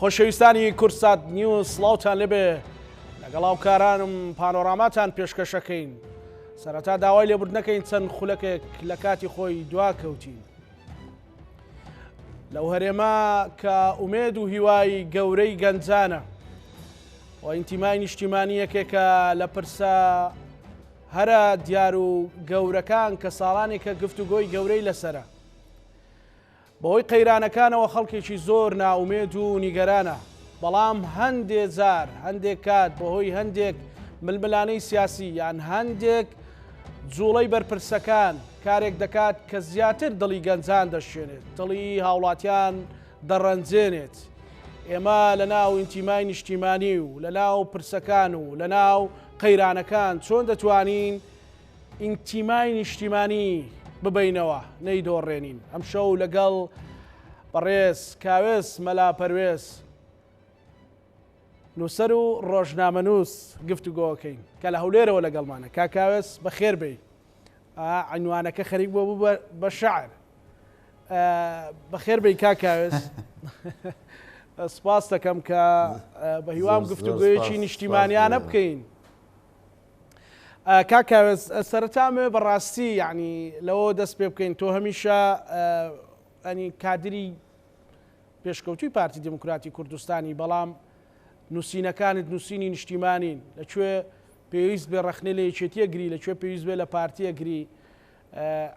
خۆشەویستانی کوردسات نیوز سڵاوتان لێبێ لەگەڵ هاوکارانم پانۆراماتان پێشکەشەکەین سەرەتا داوای لێبوردنەکەین چەند خولەکێک لە کاتی خۆی دواکەوتین لەو هەرێمە کە ئومێد و هیوای گەورەی گەنجانە و ئینتیمای نیشتیمانی یەکێکە لە پرسە هەرە دیار و گەورەکان کە ساڵانێکە گفتوگۆی گەورەی لەسرە. بەهۆی قەیرانەکانەوە خەڵکێکی زۆر نائومێد و نیگەرانە، بەڵام هەندێ جار، هەندێک کات بەهۆی هەندێک ململانێی سیاسی یان هەندێک جوڵەی بەرپرسەکان کارێک دەکات کە زیاتر دڵی گەنجان دەشکێنێت، دڵی هاوڵاتیان دەڕەنجێنێت. ئێمە لەناو ئینتیمای نیشتیمانی و لەناو پرسەکان و لەناو قەیرانەکان چۆن دەتوانین ئینتیمای نیشتیمانی ببەینەوە نەیدۆڕێنین. ئەمشەو لەگەڵ بەڕێز کاوێس مەلا پەروێز نووسەر و ڕۆژنامەنووس گفتوگۆکەین کە لە هەولێرەوە لەگەڵمانە. کاک کاوێس بەخێر بێی. عینوانەکە خەریک بووە بوو بە شعر. بەخێر بێی کاک کاوێس. سپاس دەکەم کە بە هیوام گفتوگۆیەکی نیشتیمانیانە بکەین. کاک کاوێس سەرەتا ئەمەوێ بەڕاستی یعنی لەوە دەست پێ بکەین تۆ هەمیشە ئەنی کادری پێشکەوتوی پارتی دموکراتی کوردستانی بەڵام نووسینەکانت نووسینی نیشتیمانین لەکوێ پێویست بێ ڕەخنەی لە یەکێتیە گری لەکوێ پێویست بێ لە پارتیە گری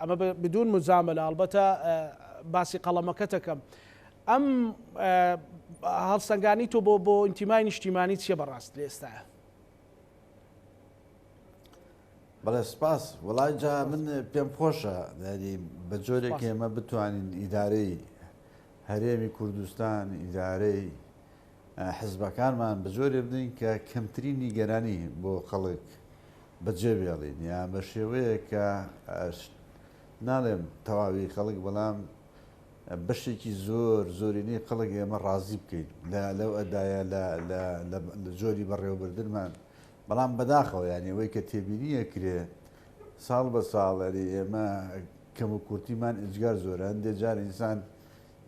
ئەمە بدون مجاملە ئەڵبەتە باسی قەڵەمەکەتەکەم ئەم هەڵسەنگانی تۆ بۆ بۆ ئینتیمای نیشتیمانی چیە بەڕاست لە ئێستاە؟ بەڵێ سپاس وڵای جا من پێم خۆشە یاری بە جۆرێک ئێمە بتوانین ئیدارەی هەرێمی کوردستان ئیدارەی حزبەکانمان بە جۆرێ بدەین کە کەمترین نیگەرانی بۆ خەڵک بەجێ بێڵین یا بە شێوەیە کە ناڵێم تەواوی خەڵک بەڵام بەشێکی زۆر زۆرینەی خەڵک ئێمە ڕازی بکەین لە لەو ئەدایە لە لە لە جۆری بەڕێوەبردنمان بەڵام بەداخەوە یانی ئەوەی کە تێبینی ئەکرێ ساڵ بە ساڵ ئەری ئێمە کەم و کورتیمان ئیجگار زۆرە هەندێ جار ئینسان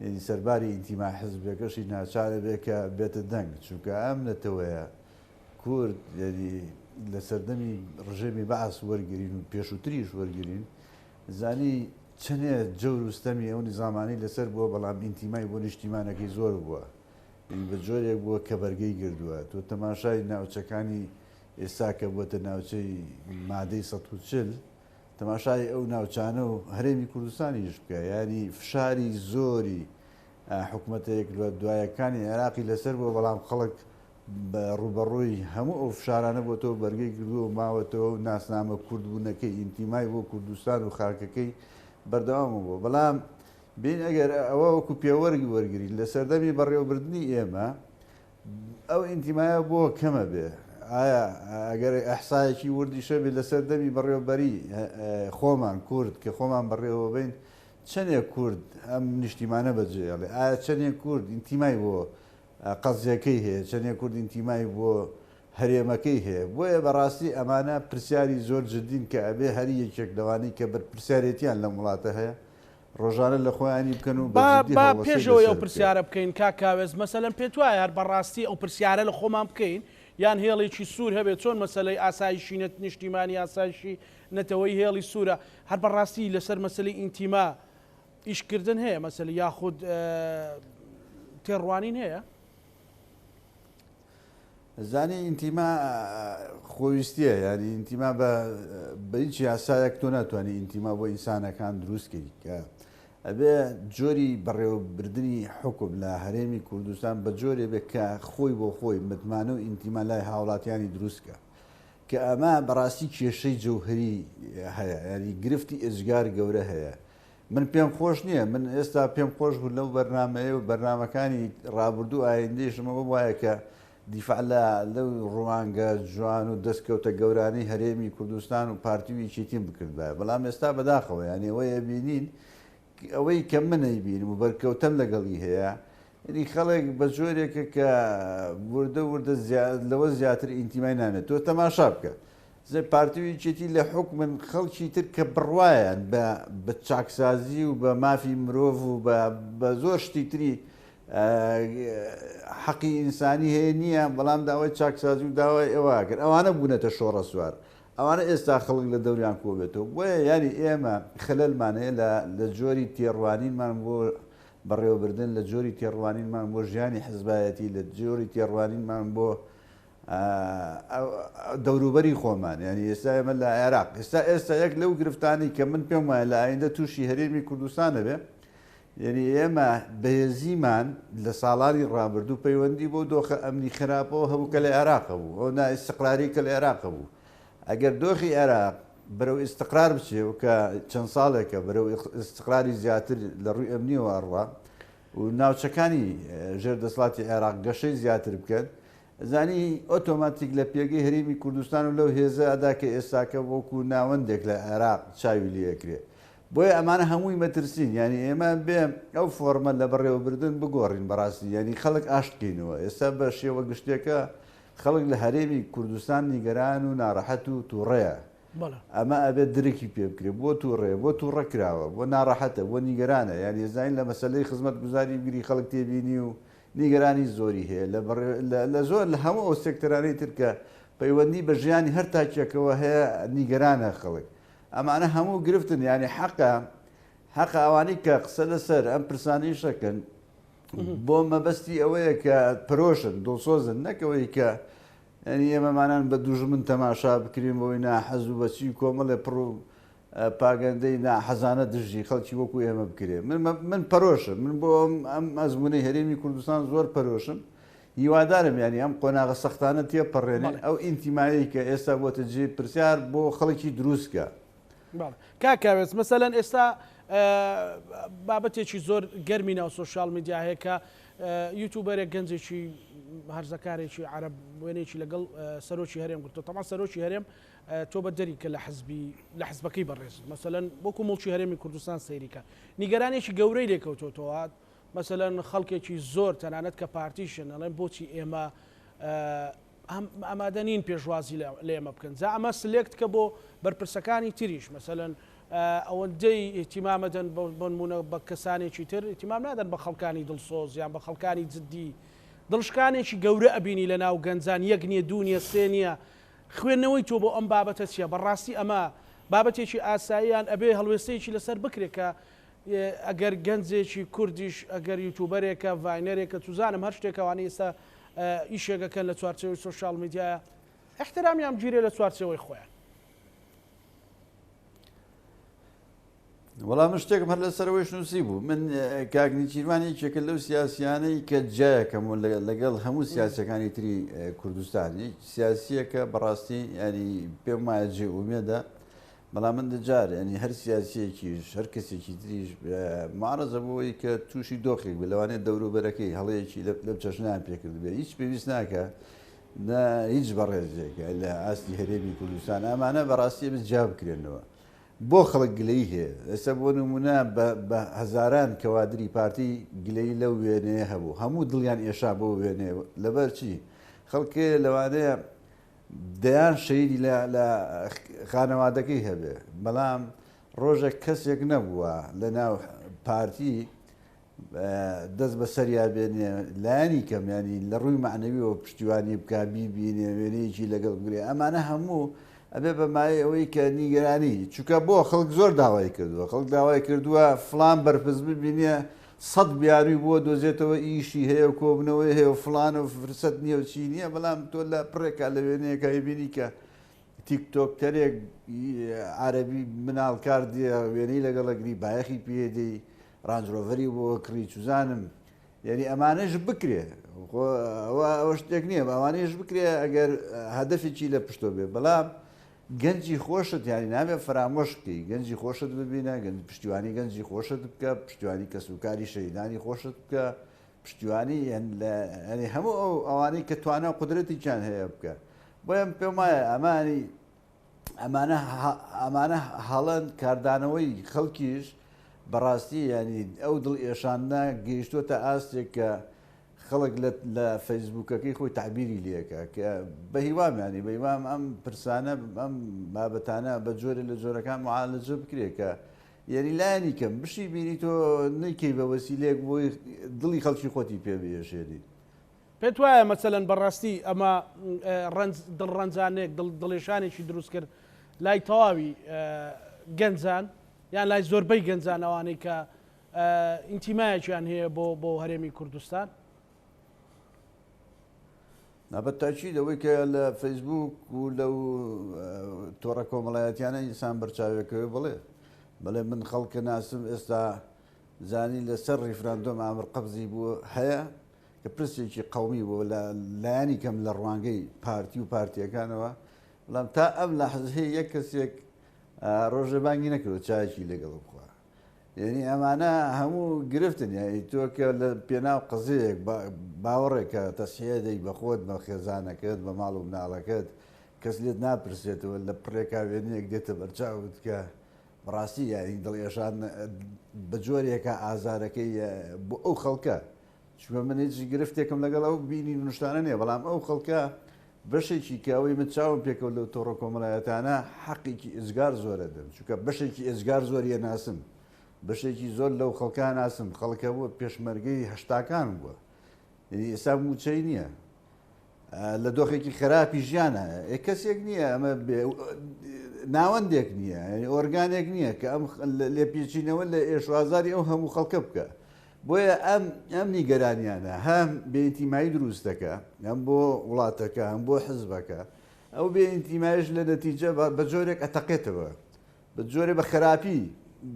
یعنی سەرباری ئینتیما حزبەکەشی ناچارە بێ کە بێتە دەنگ چونکە ئەم نەتەوەیە کورد یعنی لە سەردەمی ڕژێمی بەعس وەرگین و پێشووتریش وەرگین زانی چەنێ جەور و ستەمی ئەو نیزامانەی لەسەر بووە بەڵام ئینتیمای بۆ نیشتیمانەکەی زۆر بووە یعنی بە جۆرێک بووە کە بەرگەی گردووە تۆ تەماشای ناوچەکانی ئێستا کە بووەتە ناوچەی مادەی 140 تەماشای ئەو ناوچانە و هەرێمی کوردستانیش بکە یعنی فشاری زۆری حکومەتە یەک دوایەکانی عێراقی لەسەر بووە بەڵام خەڵک ڕووبەڕووی هەموو ئەو فشارانە بۆتەوە بەرگەی گردووە و ماوەتەوە و ناسنامە کوردبوونەکەی ئینتیمای بۆ کوردستان و خاکەکەی بەردەوام بووە بەڵام بین ئەگەر ئەوە وەکو پێوەرگ وەرگین لە سەردەمی بەڕێوەبردنی ئێمە ئەو ئینتیمایە بۆ کەمە بێ ئایا ئەگەر ئەحسایەکی وردیشە بێ لە سەردەمی بەڕێوەبەری خۆمان کورد کە خۆمان بەڕێوە بین چەندێک کورد ئەم نیشتیمانە بەجێڵێ ئایا چەندێک کورد ئینتیمای بۆ قەزیەکەی هەیە، چەندێک کورد ئینتیمای بۆ هەرێمەکەی هەیە، بۆیە بەڕاستی ئەمانە پرسیاری زۆر جدین کە ئەبێ هەر یەکێک لەوانەی کە بەرپرسیارێتیان لەم وڵاتە هەیە ڕۆژانە لە خۆیانی بکەن و بە با جدی با هەڵوەستەی پێش ئەوەی لەسەر ئەو بکرێت. پرسیارە بکەین کاک کاوێس مەسەلەن پێت وایە هەر بەڕاستی ئەو پرسیارە لە خۆمان بکەین یان هێڵێکی سوور هەبێت چۆن مەسەلەی ئاسایشی نەت نیشتیمانی ئاسایشی نەتەوەیی هێڵی سوورە هەر بەڕاستی لەسەر مەسەلەی ئینتیما ئیشکردن هەیە مەسەلە یاخود تێڕوانین هەیە؟ زانی ئینتیما خۆویستیە یانی ئینتیما بە بە هیچ یاسایەک تۆ ناتوانانی ئینتیما بۆ ئینسانەکان دروستکەی کە ئەبێ جۆری بەڕێوەبردننی حکوم لە هەرێمی کوردستان بە جۆرێ بێ کە خۆی بۆ خۆی متمانە و ئینتیما لای هاوڵاتیانی دروستکە کە ئەمە بەڕاستی کێشەی جەوهری هەیە ینی گرفتی ئێجگار گەورە هەیە من پێم خۆش نییە، من ئێستا پێم خۆش بوو لەو بەرنامەیە و بەرنامەکانی ڕابردوو ئایندەیشم ئەوە وایە کە دیفاع لە لەو ڕوانگە جوان و دەستکەوتە گەورانەی هەرێمی کوردستان و پارتی و یەکێتیم بکردبایە بەڵام ئێستا بەداخەوە یانی ئەوەی ئەبینین ئەوەی کە من ئەیبینم و بەرکەوتەم لەگەڵی هەیە یعنی خەڵک بە جۆرێکە کە وردە وردە لەوە زیاتر ئینتیمای نامێت تۆ تەماشا بکە زە پارتی و یەکێتی لە حوکمن خەڵکی تر کە بڕوایان بە بە چاکسازی و بە مافی مرۆڤ و بە بە زۆر شتی تری حەقی ئینسانی هەیە نییە، بەڵام داوای چاکسازی و داوای ئەوە کرد. ئەوانە بوونەتە شۆڕەسوار، ئەوانە ئێستا خەڵک لە دەوریان کۆبێتەوە. بۆیە یانی ئێمە خەلەلمان هەیە لە جۆری تێڕوانینمان بۆ بەڕێوەبردن، لە جۆری تێڕوانینمان بۆ ژیانی حزبایەتی، لە جۆری تێڕوانینمان بۆ دەوروبەری خۆمان. یانی ئێستا ئێمە لە عێراق ئێستا ئێستا یەک لەو گرفتانەی کە من پێم وایە لە ئایندە تووشی هەرێمی کوردستان ئەبێ، یەنی ئێمە بەهێزیمان لە ساڵانی ڕابردوو پەیوەندی بەو دۆخە ئەمنی خراپەوە هەبوو کە لە عێراق هەبوو، ئەو نائیستقراری کە لە عێراق هەبوو. ئەگەر دۆخی عێراق بەرەو ئیستقرار بچێ و کە چەند ساڵێکە بەرەو ئیستقراری زیاتر لە ڕووی ئەمنیەوە ئەڕوا و ناوچەکانی ژێر دەسەڵاتی عێراق گەشەی زیاتر بکەن، زانی ئۆتۆماتیک لە پێگەی هەرێمی کوردستان و لەو هێزە ئەدا کە ئێستاکە وەکو ناوەندێک لە عێراق چاوی لێ ئەکرێ. بۆیە ئەمانە هەمووی مەترسین. یانی ئێمە بێ ئەو فۆڕمە لە بەڕێوەبردن بگۆڕین بەڕاستی یانی خەڵک ئاشت کەینەوە. ئێستا بە شێوە گشتیەکە خەڵک لە هەرێمی کوردستان نیگەران و ناڕەحەت و توڕەیە. ئەمە ئەبێت درکی پێ بکرێ. بۆ توڕەیە؟ بۆ توڕە کراوە؟ بۆ ناڕەحەتە؟ بۆ نیگەرانە؟ یانی ئەزانین لە مەسەلەی خزمەتگوزاری بگری خەڵک تێبینی و نیگەرانی زۆری هەیە لە بەڕێ لە زۆر لە هەموو ئەو سێکتەرانەی تر کە پەیوەندی بە ژیانی هەر تاکێکەوە هەیە نیگەرانە خەڵک. ئەمانە هەموو گرفتن یانی حەقە حەقە ئەوانەی کە قسە لەسەر ئەم پرسانەیش ئەکەن بۆ مەبەستی ئەوەیە کە پرۆشن دڵسۆزن نەکەوەی کە یعنی ئێمەمانان بە دوژمن تەماشا بکرین بۆی ناحەز و بەچی کۆمەڵێ پڕ و پاگەندەی ناحەزانە دژی خەڵکی وەکو ئێمە بکرێ. من من پەرۆشم، من بۆ ئەم ئەم ئەزموونەی هەرێمی کوردستان زۆر پەرۆشم. هیوادارم یانی ئەم قۆناغە سەختانە تێپەڕێنین، ئەو ئینتیمایەی کە ئێستا بۆتە جێی پرسیار بۆ خەڵکی دروست کە. بەڵێ کاک کاوێس، مەسەلەن ئێستا بابەتێکی زۆر گەرمی ناو سۆشیال میدیا هەیە کە یوتوبەرێک گەنجێکی هەرزەکارێکی عەرەب وێنەیەکی لەگەڵ سەرۆکی هەرێم گرتووە. تەبعەن سەرۆکی هەرێم تۆ بە دەری کە لە حزبی لە حزبەکەی بەڕێزت مەسەلەن وەکو موڵکی هەرێمی کوردستان سەیری کە نیگەرانێکی گەورەی لێکەوتۆتەوە مەسەلەن خەڵکێکی زۆر تەنانەت کە پارتیشن ئەڵێن بۆچی ئێمە ئامادە نین پێشوازی لە ئێمە بکەن جا ئەمە سلێکت کە بۆ بەرپرسەکانی تریش مەسەلەن ئەوەندەی ئیهتیمامەدەن بۆنمونە بە کەسانێکی تر ئیهتیمام نادەن بە خەڵکانی دڵسۆز یان بە خەڵکانی جدی دڵشکانێکی گەورە ئەبینی لە ناو گەنجان یەک نییە دوو نییە سێ نییە خوێندنەوەی تۆ بۆ ئەم بابەتە چیە؟ بەڕاستی ئەمە بابەتێکی ئاساییە یان ئەبێ هەڵوێستەیەکی لەسەر بکرێت کە ئەگەر گەنجێکی کوردیش ئەگەر یوتوبەرێکە ڤاینەرێکە چوزانم هەر شتێکە ئەوانەی ئێستا ئیشێک ئەکەن لە چوارچێوەی سۆشیال میدیایە ئیحترامیان بگیرێ لە چوارچێوەی خۆیان. وەڵا من شتێکم هەر لەسەرەوەیش نووسی بوو من کاک نێچیروان یەکێکە لەو سیاسیانەی کە جیایەکەم و لەگەڵ هەموو سیاسەکانی تری کوردستان سیاسیەکە بەڕاستی ینی پێم وایە جێ ئومێدە بەڵام من دەجار ینی هەر سیاسیەکیش هەر کەسێکی تریش معرەزە بۆی کە تووشی دۆخێک بێ لەوانەیە دەوروبەرەکەی هەڵەیەکی لەم چەشنیان پێکرد بێ هیچ پێویست ناکە نە هیچ بەڕێزێک لە ئاستی هەرێمی کوردستان ئەمانە بەڕاستی بێت جیا بکرێنەوە بۆ خەڵک گلەیی هەیە؟ ئێستا بۆ نموونە بە هەزاران کەوادری پارتی گلەیی لەو وێنەیە هەبوو، هەموو دڵیان ئێشا بەو وێنەیە، لەبەر چی؟ خەڵک لەوانەیە دەیان شەهیدی لە خانەوادەکەی هەبێ، بەڵام ڕۆژێک کەسێک نەبووە لەناو پارتی دەست بەسەریا بێنێ لایەنی کەم ینی لە ڕووی مەعنەویەوە پشتیوانی بکا بیبینێ وێنەیەکی لەگەڵ بگرێ ئەمانە هەموو ئەبێ بە مایەی ئەوەی کە نیگەرانی چونکە بۆ خەڵک زۆر داوای کردووە خەڵک داوای کردووە فلان بەرپرس ببینێ سەد بیانوی بۆ دۆزێتەوە ئیشی هەیە و کۆبنەوەی هەیە و فلان و فرسەت نییە و چی نییە بەڵام تۆ لە پڕێکا لە وێنەیەکە بینی کە تیکتۆکەرێک عەرەبی مناڵکار دێ وێنەی لەگەڵ ئەگری بایەخی پێدەی ڕانجرۆڤەری بۆ کڕی چوزانم یعنی ئەمانەش بکرێ ئەوە شتێک نییە ئەوانەیش بکرێ ئەگەر هەدەفێکی لە پشتۆ بێ بەڵام گەنجی خۆشت یعنی نابێ فەرامۆش بکەی گەنجی خۆشت ببینە گەنج پشتیوانی گەنجی خۆشت بکە پشتیوانی کەسوکاری شەهیدانی خۆشت بکە پشتیوانی یعنی هەموو ئەو ئەوانەی کە توانا و قودرەتێکیان هەیە بکە بۆیە من پێم وایە ئەمانی ئەمانە ئەمانە هەڵەن کاردانەوەی خەڵکیش بەڕاستی ینی ئەو دڵ ئێشاندنە گەیشتووەتە ئاستێک کە خەڵک لە فەیسبوکەکەی خۆی تعبیری لەکە کە بە هیوام ینی بە هیوام ئەم پرسانە ئەم بابەتانە بە جۆرە لە جۆرەکان معالجە بکرێت کە. یعنی لایەنی کەم بشی بینی تۆ نەیکەی بە وەسیلەیەک بۆی دڵی خەڵکی خۆتی پێ بێشێنی. پێت وایە مەسەلەن بەڕاستی ئەمە ڕەنج دڵڕەنجانێک دڵ دڵێشانێکی دروست کرد لای تەواوی گەنجان یان لای زۆربەی گەنجان ئەوانەی کە ئینتیمایەکیان هەیە بۆ بۆ هەرێمی کوردستان؟ نا بە تاکید ئەوەی کە لە فەیسبوک و لەو تۆڕە کۆمەڵایەتیانە ئینسان بەرچاوێکەوە بڵێ بەڵێ من خەڵکە ناسم ئێستا زانی لەسەر ڕیفراندۆم ئامر قەبزی بوو هەیە کە پرسێکی قومی بوو لە لایەنی کەم لە ڕوانگەی پارتی و پارتیەکانەوە بەڵام تا ئەم لەحزەیە یەک کەسێک ڕۆژێ بانگی نەکردو چایەکی لەگەڵ بخوا یعنی ئەمانە هەموو گرفتن یعنی تۆ کە لە پێناو قزەیەک باوەڕێکە تەسحیە دەی بە خۆت بە خێزانەکەت بە ماڵ و مناڵەکەت کەس لێت ناپرسێتەوە لە پڕێکا وێنەیەک دێتە بەرچاوت کە بەڕاستی یعنی دڵێشان بە جۆرێکە ئازارەکەی بۆ ئەو خەڵکە چونکە من هیچ گرفتێکم لەگەڵ ئەو بینین و شتانە نییە بەڵام ئەو خەڵکە بەشێکی کە ئەوەی من چاوم پێکەوت لەو تۆڕە کۆمەڵایەتانە حەقێکی ئێجگار زۆرە دەم چونکە بەشێکی ئێجگار زۆریە ناسم بەشێکی زۆر لەو خەڵکە ناسم خەڵکە بووە پێشمەرگەی هەشتاکان بووە یعنی ئێستا موچەی نییە لە دۆخێکی خراپی ژیانە ئێ کەسێک نییە ئەمە ناوەندێک نییە ئۆرگانێک نییە کە ئەم لێپێچینەوە لە ئێشوازاری ئەو هەموو خەڵکە بکە بۆیە ئەم ئەم نیگەرانیانە هەم بێئینتیمایی دروست دەکا هەم بۆ وڵاتەکە هەم بۆ حزبەکە ئەو بێئینتیمایش لە نەتیجە بە جۆرێک ئەتەقێتەوە بە جۆرێ بە خراپی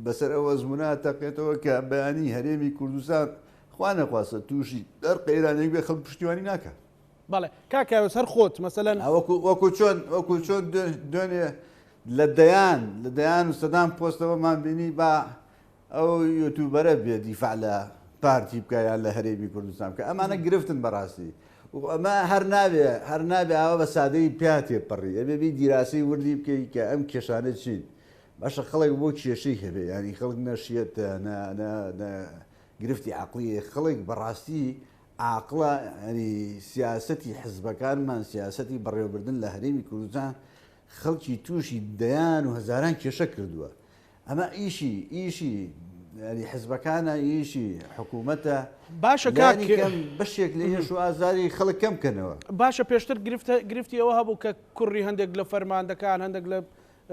بەسەر ئەو ئەزمونە ئەتەقێتەوە کە بەیانی هەرێمی کوردستان خوا نەخواستە تووشی هەر قەیرانێک بێ خەڵک پشتیوانی ناکات. بەڵێ کاک کاوێس هەر خۆت مەسەلەن. وەکو وەکو چۆن وەکو چۆن دوێنێ لە دەیان لە دەیان و سەدان پۆستەوەمان بینی با ئەو یوتوبەرە بێ دیفاع لە پارتی بکە یان لە هەرێمی کوردستان بکە ئەمانە گرفتن بەڕاستی و ئەمە هەر نابێ هەر نابێ ئاوا بە سادەیی پیا تێپەڕی ئەبێ بی دیراسەی وردی بکەی کە ئەم کێشانە چین باشە خەڵک بۆ کێشەی هەبێ ینی خەڵک نەشیەتە نە نە نە گرفتی عقلی خەڵک بەڕاستی عاقڵە ینی سیاسەتی حزبەکانمان سیاسەتی بەڕێوەبردن لە هەرێمی کوردستان خەڵکی تووشی دەیان و هەزاران کێشە کردووە ئەمە ئیشی ئیشی یانی حزبەکانە ئیشی حکوومەتە باشە کاک لانی کەم بەشێک لە ئێش و ئازاری خەڵک کەم کەنەوە. باشە پێشتر گرفت گرفتی ئەوە هەبوو کە کوڕی هەندێک لە فەرماندەکان هەندێک لە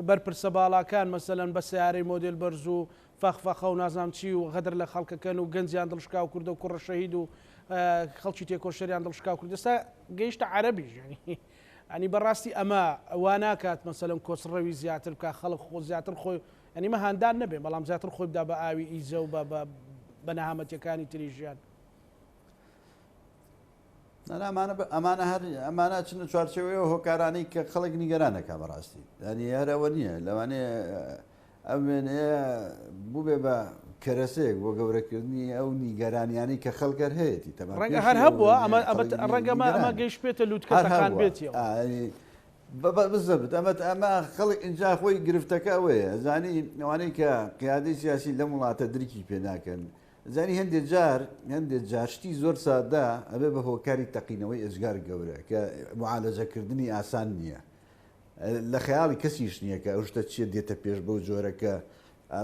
بەرپرسە باڵاکان مەسەلەن بە سەیارەی مۆدێل بەرز و فەخفەخە و نازانم چی و غەدر لە خەڵکەکەن و گەنجیان دڵشکاو کردە و کوڕە شەهید و خەڵکی تێکۆشەریان دڵشکاو کرد ئێستا گەیشتە عەرەبیش یانی ینی بەڕاستی ئەمە وا ناکات مەسەلەن کۆسڕەوی زیاتر بکا خەڵک خۆ زیاتر خۆی ینی مە هاندان نەبێ بەڵام زیاتر خۆی بدا بە ئاوی ئیزە و بە بە بە نەهامەتیەکانی تری ژیان. ئەمانە ئەمانە هەر ئەمانە چنە چوارچێوەیە هۆکارانەی کە خەڵک نیگەرانەکە بەڕاستی ینی هەرەوە نییە لەوانەیە ئەم وێنەیە بووبێ بە کەرەسەیەک بۆ گەورەکردنی ئەو نیگەرانیانەی کە خەڵک هەر هەیەتی تەبعەن ڕەنگە پێشی هەر ئەو هەبووە وێنەیە ئەمە ئەمە خەڵک ڕەنگە ئەمە ئەمە نیگەرانە گەیشتبێتە لووتکە هەر تەقان هەبووە بێتیەوە. ئا بزەبت ئەمە ئەمە خەڵک ئینجا خۆی گرفتەکە ئەوەیە زانی ئەوانەی کە قیادەی سیاسی لەم وڵاتە درکی پێ ناکەن زانی هەندێک جار هەندێک جار شتی زۆر سادە ئەبێ بە هۆکاری تەقینەوەی ئێجگار گەورە کە معالەجەکردنی ئاسان نییە لە خەیاڵی کەسیش نییە کە ئەو شتە چیە دێتە پێش بەو جۆرە کە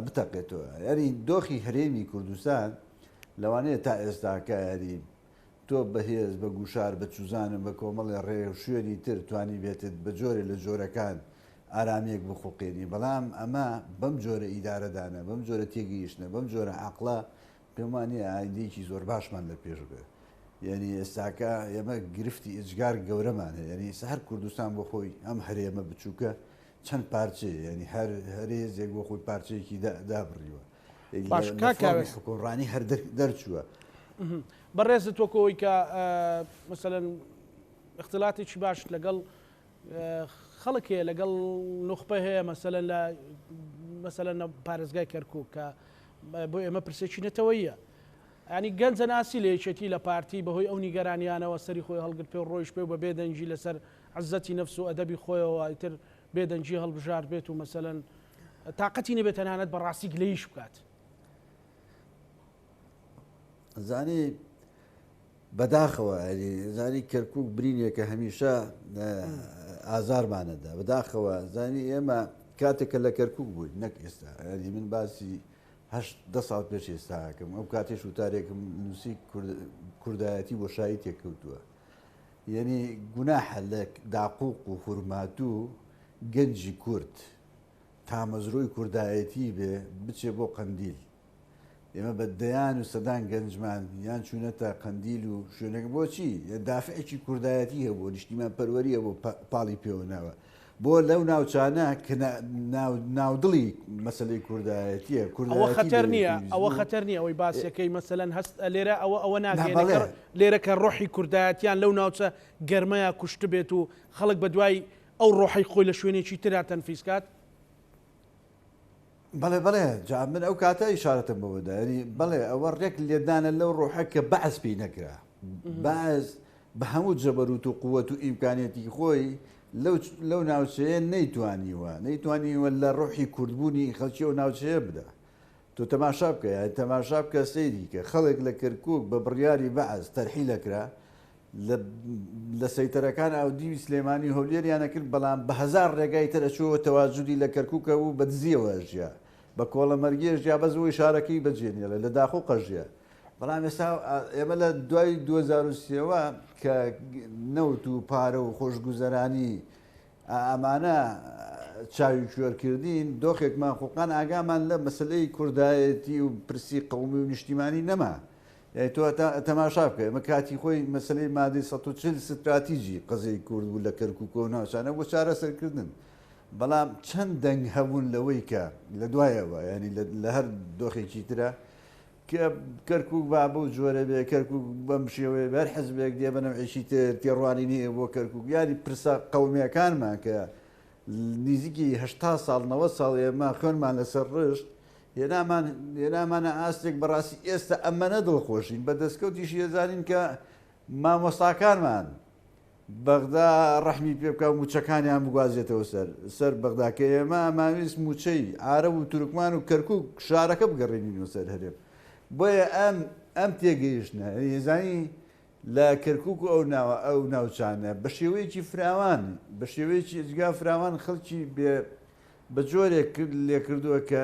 بتەقێتەوە یاری دۆخی هەرێمی کوردستان لەوانەیە تا ئێستاکە یاری تۆ بەهێز بە گوشار بە چوزانم بە کۆمەڵێ ڕێ و شوێنی تر توانی بێتت بە جۆرێ لە جۆرەکان ئارامیەک بخوڵقێنی بەڵام ئەمە بەم جۆرە ئیدارەدانە بەم جۆرە تێگەیشتنە بەم جۆرە عەقڵە پێم وانیە ئایندەیەکی زۆر باشمان لە پێش بێ یعنی ئێستاکە ئێمە گرفتی ئێجگار گەورەمان هەیە یعنی ئێستا هەر کوردستان بۆ خۆی ئەم هەرێمە بچووکە چەند پارچەیە یعنی هەر هەرێزێک بۆ خۆی پارچەیەکی دابڕیوە باش لە کاک فۆرمی کاوێس حکومڕانی هەر دەرچووە. بەڕێزت وەکو ئەوەی کە مەسەلەن اختلاطێکی باشت لەگەڵ خەڵک هەیە لەگەڵ نوخبە هەیە مەسەلەن لە مەسەلەن پارێزگای کەرکوک کە بۆ ئێمە پرسێکی نەتەوەیە ینی گەنجە ناسی لە یەکێتی لە پارتی بەهۆی ئەو نیگەرانیانەوە سەری خۆی هەڵگرت پێ و ڕۆیش پێ و بە بێدەنگی لەسەر عزەتی نەفس و ئەدەبی خۆیەوە ئیتر بێدەنگی هەڵبژارد بێت و مەسەلەن تاقەتی نەبێت تەنانەت بەڕاستی گلەیش بکات. زانی بەداخەوە زانی کەرکک برینێکە هەمیشە ئازارمانەدا بەداخەوە زانی ئێمە کاتێک کە لە کەرکوک بووین نەک ئێستا یانی من باسی هەشت دە ساڵ پێش ئێستا ئەکەم ئەو کاتێش وتارێکم نووسی کوردایەتی بۆ شایی تێکەوتووە یعنی گوناحە لە داقوق و خورماتوو گەنجی کورد تامەزرۆی کوردایەتی بێ بچێ بۆ قەندیل ئێمە بە دەیان و سەدان گەنجمان یان چوونەتە قەندیل و شوێنەکە بۆچی دافعێکی کوردایەتی هەبوو نیشتیمان پەروەری هەبوو پاڵی پێوە ناوە بۆ لەو ناوچانە کە ناودڵی مەسلەی کوردایەتیە ئەوە خەتەر نییە ئەوە خەتەر نییە ئەوەی باسیەکەی مەسەلەن هەست لێرە ئەوە ئەوە ناگەێنێ لێرە کە ڕۆحی کوردایەتیان لەو ناوچە گەرمەیە کوشت بێت و خەڵک بە دوای ئەو ڕۆحی خۆی لە شوێنێکی ترا تەنفیز کات. بەڵێ بەڵێ جا من ئەو کاتە ئیشارەتم بەوە دا یعنی بەڵێ ئەوە ڕێک لێدانە لەو ڕۆحە کە بەعس پێی نەکرا بەعس بە هەموو جەبەروت و قووەت و ئیمکانیەتی خۆی لەو لەو ناوچەیە نەیتوانیوە نەیتوانیوە لە ڕۆحی کوردبوونی خەڵکی ئەو ناوچەیە بدا تۆ تەماشا بکە یانی تەماشا بکە سەیری کە خەڵک لە کەرکک بە بڕیاری بەعس تەرحیل ئەکرا لە لە سەیتەرەکان ئاودیوی سلێمانی و هەولێریان ئەکرد بەڵام بە هەزار ڕێگای تر ئەچووەوە تەواجودی لە کەرکوک هەبوو بە دزیەوە ئەژیا بە کۆڵەمەرگی ئەژیا بەس ئەوەی شارەکەی بەجێ نێڵێ لە داقوق ئەژیا بەڵام ئێستا ئێمە لە دوای 2003 وە کە نەوت و پارە و خۆشگوزەرانی ئەمانە چاوی کوێر کردین دۆخێکمان خوڵقان ئاگامان لە مەسەلەی کوردایەتی و پرسی قەومی و نیشتیمانی نەما یانی تۆ تەماشا بکە ئێمە کاتی خۆی مەسەلەی مادەی 140 ستراتیجی قەزیەی کورد بوو لە کەرکوک و ناوچانە بۆ چارەسەرکردن بەڵام چەند دەنگ هەبوون لەوەی کە لە دوایەوە ینی لە هەر دۆخێکی ترە کە کەرکوک با بەو جۆرە بێ کەرکوک بەم شێوەیە بێ هەر حزبێک دێ بە نەوعێکی تر تێڕوانینی هەیە بۆ کەرکوک یانی پرسە قەومیەکانمان کە نزیکی 80 ساڵ 90 ساڵ ئێمە خوێنمان لەسەر ڕشت هێنامان هێنامانە ئاستێک بەڕاستی ئێستا ئەمەنە دڵخۆشین بە دەستکەوتیشی ئەزانین کە مامۆستاکانمان بەغدا ڕەحمی پێ بکا و مووچەکانیان بگوازێتەوە سەر سەر بەغدا کە ئێمە ئەمانویست مووچەی عارەب و تورکمان و کەرکوک شارەکە بگەڕێنینەوە سەر هەرێم بۆیە ئەم ئەم تێگەیشتنە یزانی لە کەرکوک و ئەو ناوە ئەو ناوچانە بە شێوەیەکی فراوان بە شێوەیەکی ئێجگار فراوان خەڵکی بێ بە جۆرێک لێکردووە کە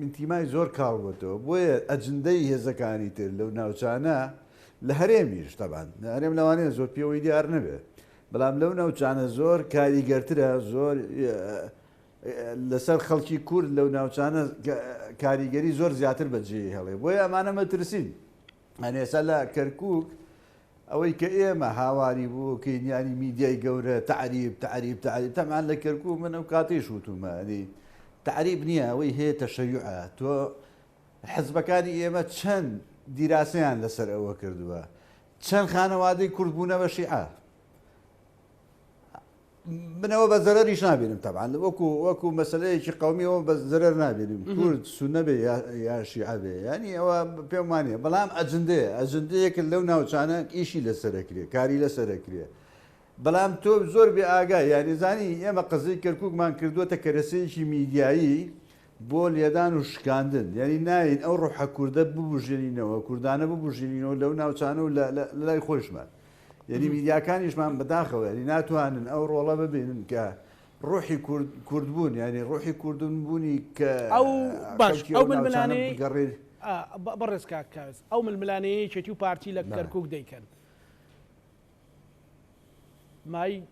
ئینتیمای زۆر کاڵ بۆتەوە بۆیە ئەجندەی هێزەکانی تر لەو ناوچانە لە هەرێمیش تەبان لە هەرێم لەوانەیە زۆر پێوەی دیار نەبێت بەڵام لەو ناوچانە زۆر کاریگەرترە زۆر لەسەر خەڵکی کورد لەو ناوچانە کاریگەری زۆر زیاتر بەجێ هێڵێ بۆیە ئەمانە مەترسین ئەنی ئێستا لە کەرکوک ئەوەی کە ئێمە هاواری بۆ کەین یانی میدیای گەورە تەعریب تەعریب تەعریب تەبعەن لە کەرکوک من ئەو کاتەیش وتومە ئەنی تەعریب نییە ئەوەی هەیە تەشەیوعە تۆ حزبەکانی ئێمە چەند دیراسەیان لەسەر ئەوە کردووە چەند خانەوادەی کورد بوونە بە شیعە من ئەوە بە زەرەریش نابینم تەبعەن وەکو وەکو مەسەلەیەکی قەومی ئەوە بە زەرەر نابینم کورد سوننە بێ یا شیعە بێ یانی ئەوە پێم وانییە بەڵام ئەجندەیە ئەجندەیەکە لەو ناوچانە ئیشی لەسەر ئەکرێ کاری لەسەر ئەکرێ بەڵام تۆ زۆر بێ ئاگای یانی زانی ئێمە قەزیەی کەرکوکمان کردووەتە کەرەسەیەکی میدیایی بۆ لێدان و شکاندن یانی ناین ئەو ڕۆحە کوردە ببوژێنینەوە کوردانە ببوژێنینەوە لەو ناوچانە و لە لای خۆشمان یعنی میدیاکانیشمان بەداخەوە یعنی ناتوانن ئەو ڕۆڵە ببینن کە ڕۆحی کوردبوون یعنی ڕۆحی کوردبوونی کە ئەو باش ئەو ململانێی بەڕێز کاک کاوێس ئەو ململانێیەی یەکێتی و پارتی لە کەرکوک دەیکەن مای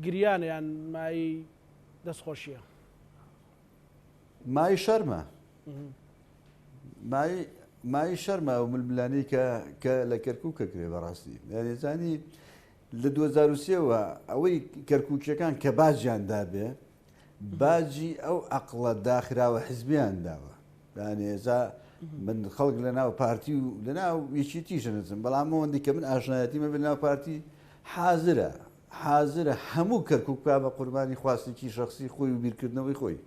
گریانە یان مای دەستخۆشیە؟ مای شەرمە مای مای شەرمە ئەو ململانێی کە کە لە کەرکوک ئەکرێ بەڕاستی یانی زانی لە 2023 وە ئەوەی کەرکوکیەکان کە باجیان دابێ باجی ئەو عەقڵە داخراوە حزبیان داوە یانێ ئێستا من خەڵک لە ناو پارتی و لە ناو یەکێتیش نەچم بەڵام ئەوەندی کە من ئاشنایەتیمە بێ ناو پارتی حازرە حازرە هەموو کەرکوک بکا بە قوربانی خواستێکی شەخسی خۆی و بیرکردنەوەی خۆی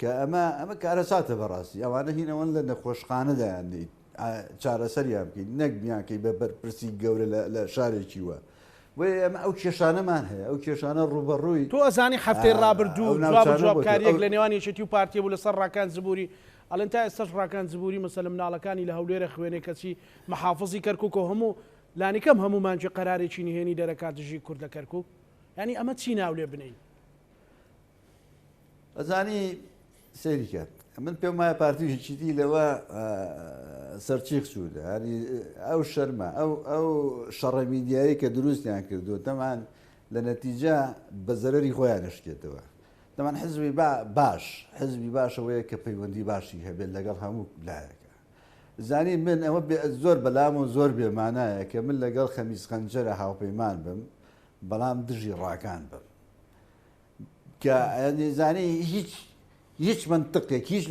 کە ئەمە ئەمە کارەساتە بەڕاستی ئەوانە هین ئەوەن لە نەخۆشخانە دایان نیت چارەسەریان بکەین نەک بیانکەی بە بەرپرسی گەورە لە شارێکی وە بۆیە ئێمە ئەو کێشانەمان هەیە ئەو کێشانە ڕووبەڕووی تۆ ئەزانی هەفتەی ڕابردوو جواب و جوابکاریەک لە نێوان یەکێتی و پارتی بوو لەسەر ڕاکان جبوری ئەڵێن تا ئێستاش ڕاکان جبوری مەسەلە مناڵەکانی لە هەولێرە خوێنێ کەچی محافزی کەرکوکە و هەموو لانیکەم هەموو مانگی قەرارێکی نهێنی دەرەکات دژی کورد لە کەرکوک یانی ئەمە چی ناو لێ بنێین؟ ئەزانی سەیری کە من پێم وایە پارتی و یەکیتی لەوە سەرچیخ چوون هەری ئەو شەرمە ئەو ئەو شەڕە میدیایی کە دروستیان کردو تەمان لە نەتیجە بە زەرەری خۆیان شکێتەوە تەمان حزبی با باش حزبی باشەوەیە کە پەیوەندی باشی هەبێت لەگەڵ هەموو لایەکە زانی من ئەوە زۆر بەلام و زۆر بێمانایە کە من لەگەڵ خەمیس خەنجەرە هاوپەیمان بم بەڵام دژی ڕاکان بم کە زانی هیچ هیچ منطقێک هیچ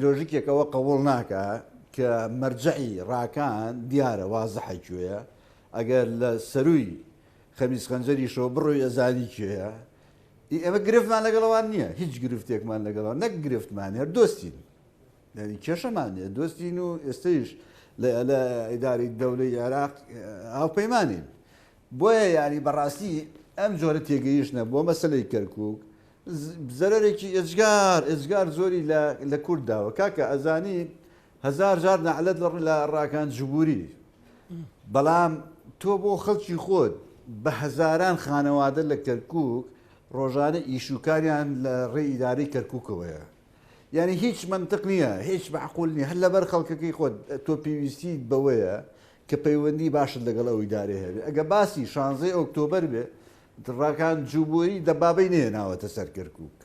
لۆژیکێک ئەوە قبوڵ ناکە کە مەرجعی ڕاکان دیارە وازحە کوێیە ئەگەر لە سەروی خەمیس خەنجەریشەوە بڕۆی ئەزانی کێیە ئێمە گرفتمان لەگەڵەوان نییە هیچ گرفتێکمان لەگەڵەوە نەک گرفتمان هەر دۆستین یعنی کێشەمان نییە دۆستین و ئێستەیش لە ئیداری دەولەی عێراق هاوپەیمانین بۆیە یانی بەڕاستی ئەم جۆرە تێگەیشتنە بۆ مەسەلەی کەرکوک زەرەرێکی ئێجگار ئێجگار زۆری لە لە کورد داوە کاکە ئەزانی هەزار جار نەعلەت لە لە ڕاکان جبوری بەڵام تۆ بۆ خەڵکی خۆت بە هەزاران خانەوادە لە کەرکوک ڕۆژانە ئیش و کاریان لە ڕێی ئیدارەی کەرکوکەوەیە یعنی هیچ منطق نییە هیچ معقول نییە هەر لەبەر خەڵکەکەی خۆت تۆ پێویستیت بەوەیە کە پەیوەندی باشت لەگەڵ ئەو ئیدارەیە هەبێ. ئەگەر باسی شانزەی ئۆکتۆبەر بێ، ڕاکان جوبوری دەبابەی نەهێناوەتە سەر کەرکووک.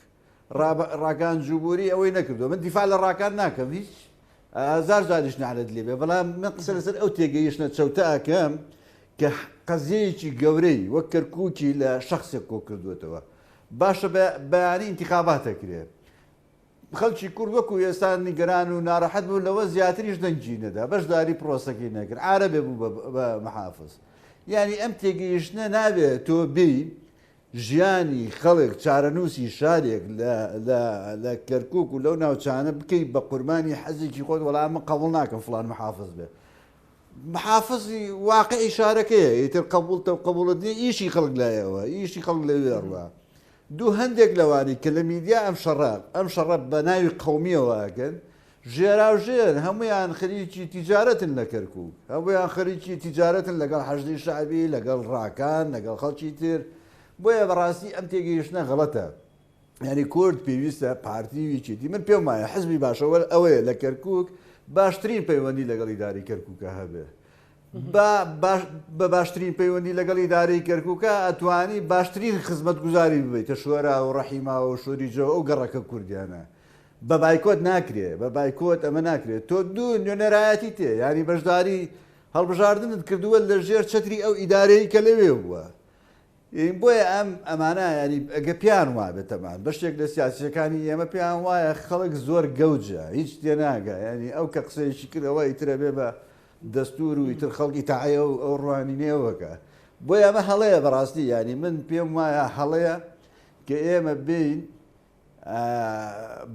ڕاکان جوبوری ئەوەی نەکردووە. من دیفاع لە ڕاکان ناکەم هیچ، هەزار جاریش نەعلەت لێ بێ، بەڵام من قسە لەسەر ئەو تێگەیشتنە چەوتە ئەکەم کە قەزیەیەکی گەورەی وەک کەرکووکی لە شەخسێک کۆ کردووەتەوە. باشە بەیانی ئینتیخابات ئەکرێ. خەڵکی کورد وەکو ئێستا نیگەران و ناڕەحەت بوو لەوە زیاتریش دەنگی نەدا بەشداری پرۆسەکەی نەکرد عارەبێ بوو بە محافز یعنی ئەم تێگەیشتنە نابێت تۆ بێی ژیانی خەڵک چارەنووسی شارێک لە کەرکک و لەو ناوچانە بکەیت بە قوربانی حەزێکی خۆت وەڵام من قبول ناکەم فلان محافز بێ محافزی واقعی شارەکەیە ئیتر قبولتە و قبولت نیە ئیشی خەڵک لایەوە ئیشی خەڵک لەوێ ڕوە دوو هەندێک لەوانەی کە لە میدیا ئەم شەڕە ئەم شەڕە بە ناوی قەومیەوە ئەکەن ژێراوژێر هەموویان خەریکی تیجارەتن لە کەرکوک هەموویان خەریکی تیجارەتن لەگەڵ حەشدی شەعبی لەگەڵ ڕاکان لەگەڵ خەڵکی تر بۆیە بەڕاستی ئەم تێگەیشتنە غەڵەتە یعنی کورد پێویستە پارتی و یەکێتی من پێم وایە حزبی باشەوە ئەوەیە لە کەرکک باشترین پەیوەندی لەگەڵ ئیداری کەرکوکە هەبێ بە باشترین پەیوەندی لەگەڵ ئیدارەی کەرکوکە ئەتوانی باشترین خزمەتگوزاری ببیتە شۆرا و ڕەحیماوە و شۆریجەوە ئەو گەڕەکە کوردیانە بە بایکۆت ناکرێ بە بایکۆت ئەمە ناکرێت تۆ دوو نوێنەرایەتی تێ یاری بەشداری هەڵبژاردنت کردووە لە ژێر چەتری ئەو ئیدارەی کە لەوێ بووە بۆیە ئەم ئەمانە یانی ئەگە پێیان وابێت تەمان بەشێک لە سیاسیەکانی ئێمە پێیان وایە خەڵک زۆر گەوجە هیچ تێناگا یانی ئەو کە قسەیەکی کرد ئەوە ئیترە بێ بە دەستور و ئیتر خەڵکی تاعەیە و ئەو ڕوانینەیەوەکە بۆیە ئەمە هەڵەیە بەڕاستی یانی من پێم وایە هەڵەیە کە ئێمە بین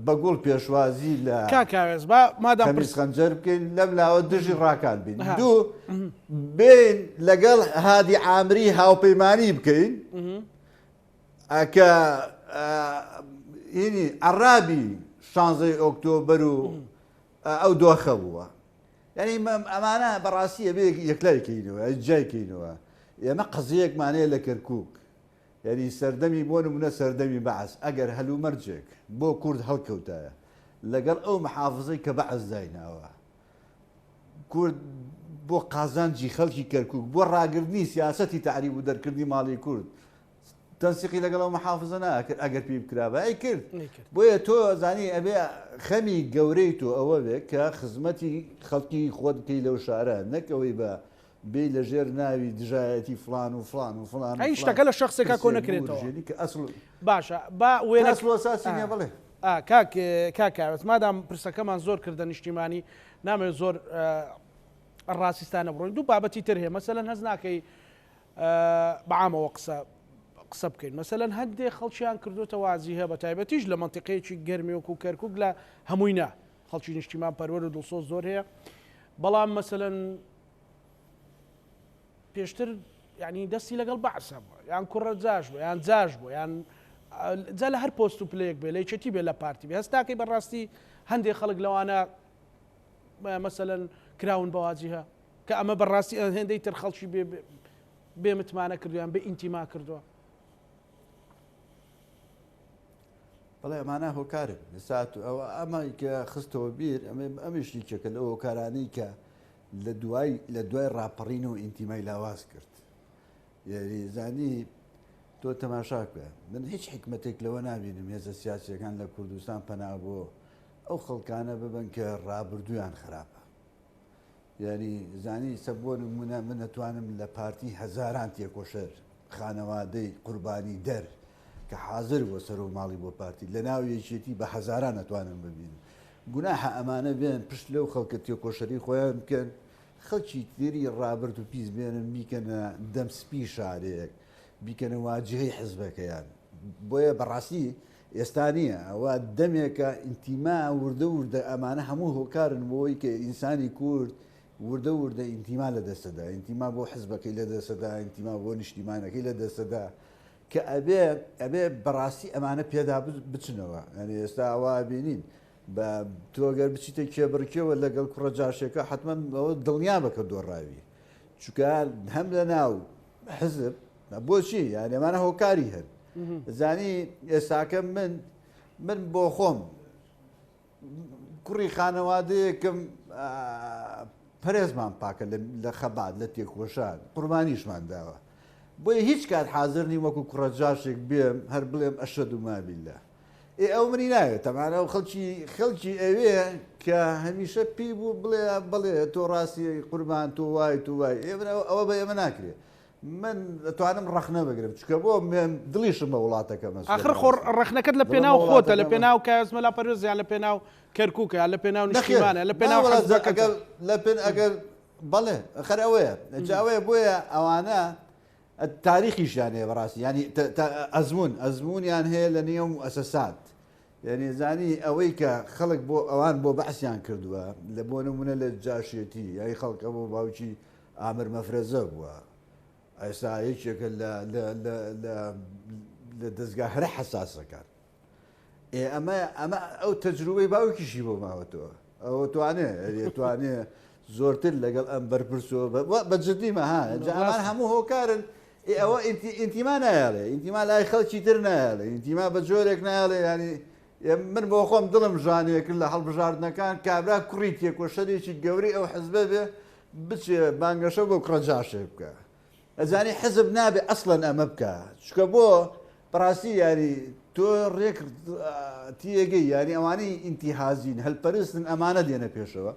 بە گوڵ پێشوازی لە کاک کاوێس با مادام خەمیس خەنجەر بکەین لەم لاوە دژی ڕاکان بین دوو بین لەگەڵ هادی عامری هاوپەیمانی بکەین کە هینی عەرابی شانزەی ئۆکتۆبەر و ئەو دۆخە بووە یعنی ئەمانە بەڕاستی ئەبێ یەکلای کەینەوە جای کەینەوە ئێمە قەزیەکمانەیە لە کەرکک یانی سەردەمی بۆ نمونە سەردەمی بەعس ئەگەر هەلومەرجێک بۆ کورد هەڵکەوتایە لەگەڵ ئەو محافزەی کە بەعس دایناوە کورد بۆ قازانجی خەڵکی کەرکک بۆ ڕاگرتنی سیاسەتی تەعریب و دەرکردنی ماڵی کورد تەنسیقی لەگەڵ ئەو محافزە ناکرد ئەگەر پێی بکرابا ئەی کرد بۆیە تۆ زانی ئەبێ خەمی گەورەی تۆ ئەوە بێ کە خزمەتی خەڵکی خۆت بکەی لەو شارە نەکەوەی بە بێی لە ژێر ناوی دژایەتی فڵان و فڵان و فڵان و ئەی فڵان شتەکە لە شەخسێکا کۆ پرسێک نەکرێتەوە. بورژێنی کە ئەسڵ باشە با کە وێنە ئەسڵ و ئەساسی ئا نیە بەڵێ. ئا کاک کاک کاوێس مادام پرسەکەمان زۆر کردە نیشتیمانی نامەوێت زۆر ڕاستیستانە بڕۆین دوو بابەتی تر هەیە مەسەلەن هەست ناکەی بە عامەوە قسە قسە بکەین مەسەلەن هەندێک خەڵکیان کردوتە وازی هەیە بە تایبەتیش لە مەنتیقەیەکی گەرمی وەکو کەرکک لە هەمووی نا خەڵکی نیشتیمان پەروەر و دڵسۆز زۆر هەیە بەڵام مەسەلەن پێشتر یعنی دەستی لەگەڵ بەعس هەبووە یان کوڕە جاش بوو یان جاش بوو یان جا لە هەر پۆست و پلەیەک بێ لە یەکێتی بێ لە پارتی بێ هەستاکەی بەڕاستی هەندێک خەڵک لەوانە مەسەلەن کراون بەواجیهە کە ئەمە بەڕاستی هێندەی تر خەڵکی بێ بێ متمانە کردویان بێ ئینتیما کردووە. بەڵێ ئەمانە هۆکارن ئێستا ئەوە ئەمە کە خستەوە بیر ئەمە ئەمیش یەکێکە لەو هۆکارانەی کە لە دوای لە دوای ڕاپەڕین و ئینتیمای لاواز کرد یاری زانی تۆ تەماشا بکە من هیچ حکمتێک لەوە نابینم هێزە سیاسیەکان لە کوردستان پەنا بۆ ئەو خەڵکانە ببن کە ڕابردویان خراپە یانی زانی سە بۆ نمونە من ئەتوانم لە پارتی هەزاران تێکۆشەر خانەوادەی قوربانی دەر کە حازر بۆ سەر و ماڵی بۆ پارتی لە ناو یەکێتی بە هەزاران ئەتوانم ببینم گوناحە ئەمانە بێن پشت لەو خەڵکە تێکۆشەری خۆیان بکەن خەڵکی تری ڕابرد و پیس بێنن بیکەنە دەم سپی شارێک بیکەنە واجهەی حزبەکەیان بۆیە بەڕاستی ئێستا نییە، ئەوە دەمێکە ئینتیما وردە وردە ئەمانە هەموو هۆکارن بۆی کە ئینسانی کورد وردە وردە ئینتیما لە دەستەدا، ئینتیما بۆ حزبەکەی لە دەستەدا، ئینتیما بۆ نیشتیمانەکەی لە دەستەدا کە ئەبێ ئەبێ بەڕاستی ئەمانە پێدا بچنەوە. یعنی ئێستا ئەوە بینین بە تۆ گەر بچیتە کێبڕکێوە لەگەڵ کوڕە جاشێکە حتمما ئەوە دڵنیا بە کە دۆڕاوی چونکە هەم لە ناو حزب بۆچی یان ئەمانە هۆکاری هەن زانی ئێستاکە من من بۆ خۆم کوڕی خانەوادەیەکم پەرێزمان پاکە لە خەبات لە تێکۆشان قوربانیشمان داوە بۆیە هیچ کات حاضر نیم وەکو کوڕە جاشێک بێم هەر بڵێم ئەشەد و مابیلە ئێ ئەو منی ناوێت تەمانە و خەڵکی خەڵکی ئەوێ کە هەمیشە پێی بوو بڵێ بڵێ تۆ ڕاستی قوربان تۆ وای تۆ وای ئێ ئەوە بە ئێمە ناکرێت من دەتوانم ڕەخنە بگرم چونکە بۆ من دڵیشم بە وڵاتەکەمە ئاخر خۆ ڕەخنەکەت لە پێناو خۆتە لە پێناو کاس مەلا پەروێز یان لە پێناو کەرکووکە یان لە پێناو نیشتیمانە لە پێناو حزبەکەتە لە پێن ئەگەر بەڵێ خەر ئەوەیە جا ئەوەیە بۆیە ئەوانە تاریخیشیان هەیە بەڕاستی ینی ئەزمون ئەزمونیان هەیە لە نێو موئەسەسات یعنی زانی ئەوەی کە خەڵک بۆ ئەوان بۆ بەعسیان کردووە لە بۆ نمونە لە جاشێتی یای خەڵکە بۆ باوکی ئامر مەفرەزە بووە ئێستا یەکێکە لە لە لە لە لە دەزگا هەرە حەساسەکان ئێ ئەمە ئەمە ئەو تەجروبەی باوکیشی بۆ ماوەتەوە ئەوە توانێ توانێ زۆرتر لەگەڵ ئەم بەرپرسەوە بە جدیمە ها ئەمان هەموو هۆکارن ئەوە ئینتیما نایڵێ ئینتیما لای خەڵکی تر نایڵێ ئینتیما بە جۆرێک نایڵێ ینی من بۆ خۆم دڵم ژانێ کرد لە هەڵبژاردنەکان کابرا کوڕی تێکۆشەرێکی گەورەی ئەو حزبە بێ بچێ بانگەشە بۆ کوڕە جاشێ بکا. ئەزانی حزب نابێ ئەسڵەن ئەمە بکا چونکە بۆ بەڕاستی یاری تۆ ڕێک تیەگەی یاری ئەوانەی ئینتیهازین هەلپەرستن ئەمانە دێنە پێشەوە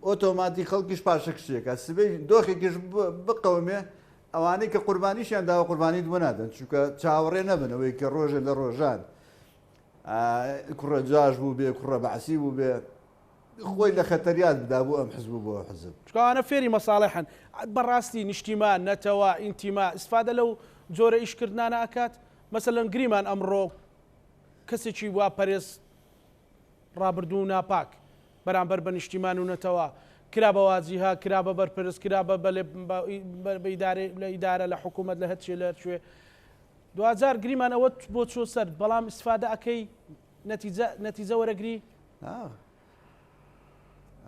ئۆتۆماتی خەڵکیش پاشەکشێکە سبەی دۆخێکیش بقەومێ ئەوانەی کە قوربانیشیان داوە قوربانیت بۆ نادەن چونکە چاوەڕێ نەبن ئەوەی کە ڕۆژێ لە ڕۆژان کوڕە جاش بوو بێ کوڕە بەعسی بوو بێ خۆی لە خەتەریات بدا بۆ ئەم حزب و بۆ ئەو حزب. چونکە ئەوانە فێری مەساڵحن. بەڕاستی نیشتیمان، نەتەوە، ئینتیما، ئیسفادە لەو جۆرە ئیشکردنانە ئەکات؟ مەسەلەن گریمان ئەمڕۆ کەسێکی وا پەرێز ڕابردوو و ناپاک بەرامبەر بە نیشتیمان و نەتەوە کرا بە واجیهە، کرا بە بەرپرس، کرا بە بە لە ئیدارە، لە حکوومەت، لە هەرچێ لە هەرکوێ. دواجار گریمان ئەوەت بۆ چووە سەر، بەڵام ئیسفادە ئەکەی نەتیجە نەتیجە وەرەگری؟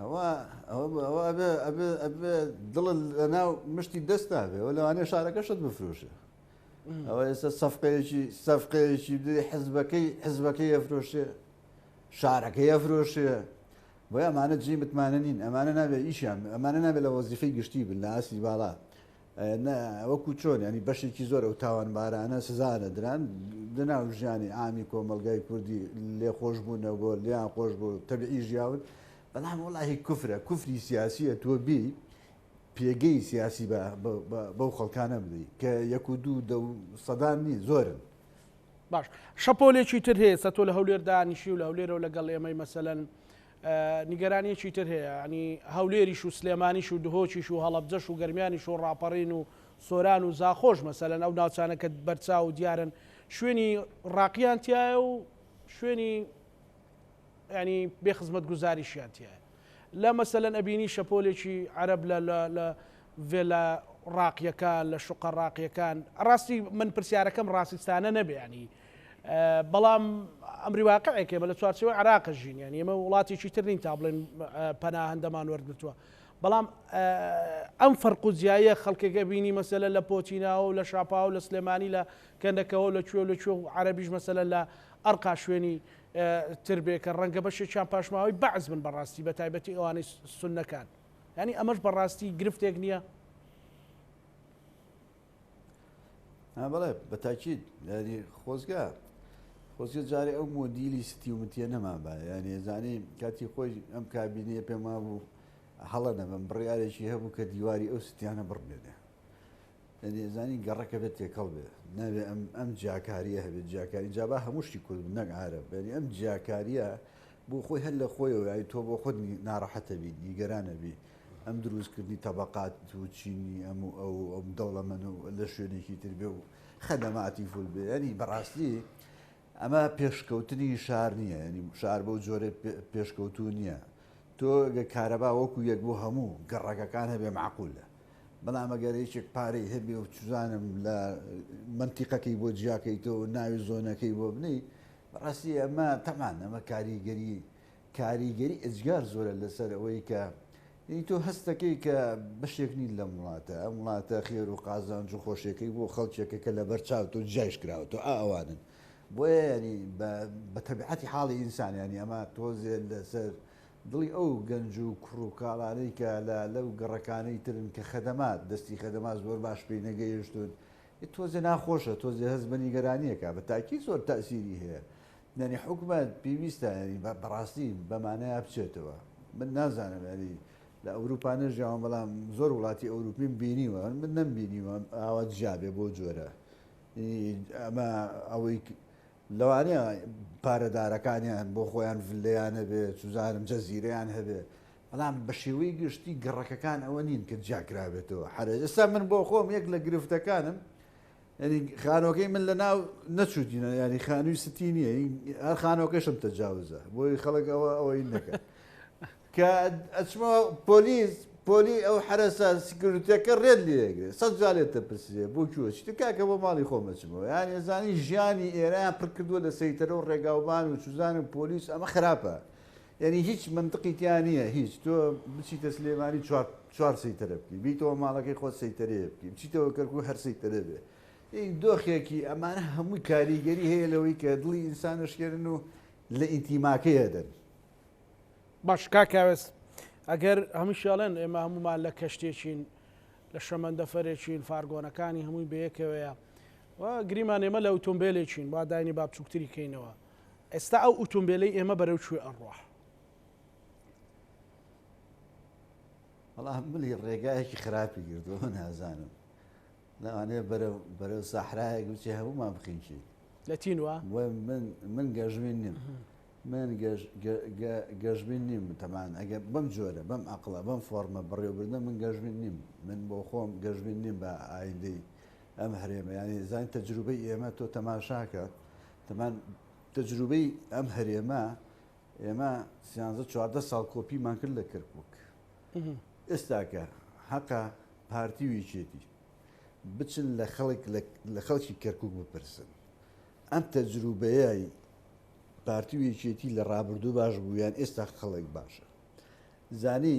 ئەوە ئەوە ئەبێ ئەبێ ئەبێ دڵت لەناو مشتی دەستا بێ ئەوە لەوانەیە شارەکەشت بفرۆشێ ئەوە ئێستا سەفقەیەکی سەفقەیەکی بدەی حزبەکەی حزبەکەی ئەفرۆشێ شارەکەی ئەفرۆشێ بۆیە ئەمانە جێی متمانە نین ئەمانە نابێ ئیشیان ئەمانە نابێت لە وەزیفەی گشتی بن لە ئاستی باڵا وەکو چۆن یانی بەشێکی زۆر ئەو تاوانبارانە سزا نەدران لەناو ژیانی عامی کۆمەڵگای کوردی لێخۆش بوونەوە لێیان خۆش بوو تەبعی ژیاون بەڵام وڵاهی کوفرە کوفری سیاسیە تۆ بی پێگەی سیاسی بەو خەڵکانە بدەیت کە یەک و دوو دە سەدان نین زۆرن. باش شەپۆلێکی تر هەیە سە تۆ لە هەولێر دانیشی و لە هەولێرەوە لەگەڵ ئێمەی مەسەلەن نیگەرانیەکی تر هەیە ینی هەولێریش و سلێمانیش و دهۆکیش و هەڵەبجەش و گەرمیانیش و ڕاپەڕین و سۆران و زاخۆش مەسەلەن ئەو ناوچانە کە بەرچاو و دیارن شوێنی ڕاقیان تایە و شوێنی ینی بێ خزمەتگوزاریشیان تایە لە مەسەلەن ئەبینی شەپۆلێکی عەرەب لە لە ڤێلا ڕاقیەکان لە شوقە ڕاقیەکان ڕاستی من پرسیارەکەم ڕاستیستانە نەبێ ینی بەڵام ئەمری واقعێک ئێمە لە چوارچێوەی عێراق ژین یانی ئێمە وڵاتێکی تر نین تا بڵێن پەناهەندەمان وەرگرتووە. بەڵام ئەم فەرق و جیاییە خەڵکێک ئەبینی مەسەلە لە پۆتیناوە و لە شاپاوە و لە سلێمانی لە کەندەکەوە و لە کوێ و لە کوێ و عەرەبیش مەسەلە لە ئەرقا شوێنی تر بێ کە ڕەنگە بەشێکیان پاشماوەی بەعس بن بەڕاستی بە تایبەتی ئەوانەی سوننەکان یانی ئەمەش بەڕاستی گرفتێک نییە؟ بەڵێ بە تاکید یاری خۆزگە خۆزگە جارێ ئەو مۆدیلی ستی و متیە نەمان بە یانی زانی کاتی خۆی ئەم کابینەیە پێم وابوو هەڵە نەبم بڕیارێکی هەبوو کە دیواری ئەو ستیانە بڕمێنێ یعنی زانی گەڕەکە بێت تێکەڵ بێ ناوێ ئەم ئەم جیاکاریە هەبێت جیاکاری جابا هەموو شتی کورد نەک عرب یعنی ئەم جیاکاریە بۆ خۆی هەر لە خۆیەوە یعنی تۆ بۆ خۆت ناڕەحەتە بی نیگەرانە بی ئەم دروستکردنی تەبقات و چینی ئەم و ئەو ئەم دەوڵەمەن و لە شوێنێکی تر بێ و خەدەماتی فول بێ ینی بەڕاستی ئەمە پێشکەوتنی شار نییە ینی شار بەو جۆرە پێشکەوتوو نییە تۆ گەر کارەبا وەکو یەک بۆ هەموو گەڕەکەکان هەبێ مەعقولە بەڵام ئەگەر یەکێک پارەی هەبێ و چزانم لە مەنتیقەکەی بۆ جیاکەیتەوە و ناوی زۆنەکەی بۆ بنێی بەڕاستی ئەمە تەمان ئەمە کاریگەری کاریگەری ئەجگار زۆرە لەسەر ئەوەی کە یعنی تۆ هەستەکەی کە بەشێک نین لەم وڵاتە ئەم وڵاتە خێر و قازانج و خۆشیەکەی بۆ خەڵکێکە کە لەبەر چاو تۆ جیایش کراوەتەوە ئا ئەوانن بۆیە یانی بە تەبیعەتی حاڵی ئینسان یانی ئەمە تۆزێ لەسەر دڵی ئەو گەنج و کوڕ و کاڵانەی کە لە لەو گەڕەکانەی ترن کە خەدەمات دەستی خەدەمات زۆر باش پێی نەگەیشتون تۆزێ ناخۆشە تۆزێ هەست بە نیگەرانیەکە بە تاکی زۆر تەسیری هەیە یعنی حکومەت پێویستە ینی بەڕاستی بەمانەیە بچێتەوە من نازانم ینی لە ئەوروپا نەژیاوم بەڵام زۆر وڵاتی ئەوروپیم بینیوە من نەمبینیوە ئاوا جیابێ بۆ جۆرە ئەمە ئەوەی لەوانەیە پارەدارەکانیان بۆ خۆیان ڤلەیان هەبێ چزانم جەزیرەیان هەبێ بەڵام بە شێوەی گشتی گەڕەکەکان ئەوە نین کە جیاکرابێتەوە حرە ئێستا من بۆ خۆم یەک لە گرفتەکانم ینی خانۆکەی من لە ناو نەچووتینە ینی خانووی ستی نییە هەر خانۆکەشم تەجاوزە بۆی خەڵک ئەوە ئەوەی نەکە کە ئەچمەوە پۆلیس پۆلی ئەو حەرەسە سکیورتیەکە ڕێت لێگرێ سەد جار لێت دەپرسێ بۆ کوێ ئەچیت کاکە بۆ ماڵی خۆم ئەچمەوە یان ئەزانی ژیانی ئێرەیان پڕ کردووە لە سەیتەرە و ڕێگاوبان و چوزانم پۆلیس ئەمە خراپە یعنی هیچ منطقی تیا نییە هیچ تۆ بچیتە سلێمانی چوار چوار سەیتەرە بکەی بیتەوە ماڵەکەی خۆت سەیتەرەیە بکەی بچیتەوە کەرکوک هەر سەیتەرە بێ دۆخێکی ئەمانە هەمووی کاریگەری هەیە لەوەی کە دڵی ئینسان ئەشکێنن و لە ئینتیماکەی ئەدەن. باش کاک کاوێس ئەگەر هەمیشە ئەڵێن ئێمە هەمومان لە کەشتێکین لە شەمەندەفەرێکین فارگۆنەکانی هەمووی بەیەکەوەیە و گریمان ئێمە لە ئوتۆمبیلێکین با داینی با بچووکتری کەینەوە ئێستا ئەو ئوتۆمبیلەی ئێمە بەرەو کوێ ئەڕوا؟ وەڵا ملی ڕێگایەکی خراپی گرتووە نازانم لەوانەیە بەرەو بەرەو سەحرایەک بچێ هەموومان بخینکین. لە تینوە؟ من من گەشبین نیم من گەشبین نیم تەمان ئەگەر بەم جۆرە بەم ئەقڵە بەم فۆرمە بەڕێوەبردنە من گەشبین نیم من بۆ خۆم گەشبین نیم بە ئایندەی ئەم هەرێمە یانی زانین تەجروبەی ئێمە تۆ تەماشاکە تەمان تەجروبەی ئەم هەرێمە ئێمە سیانزە 14 ساڵ کۆپیمان کرد لە کەرکک ئێستاکە حەقە پارتی و یەکێتی بچن لە خەڵک لە خەڵکی کەرکک بپرسن ئەم تەجروبەیە پارتی و یەکێتی لە ڕابردوو باش بوو یان ئێستا خەڵک باشە زانی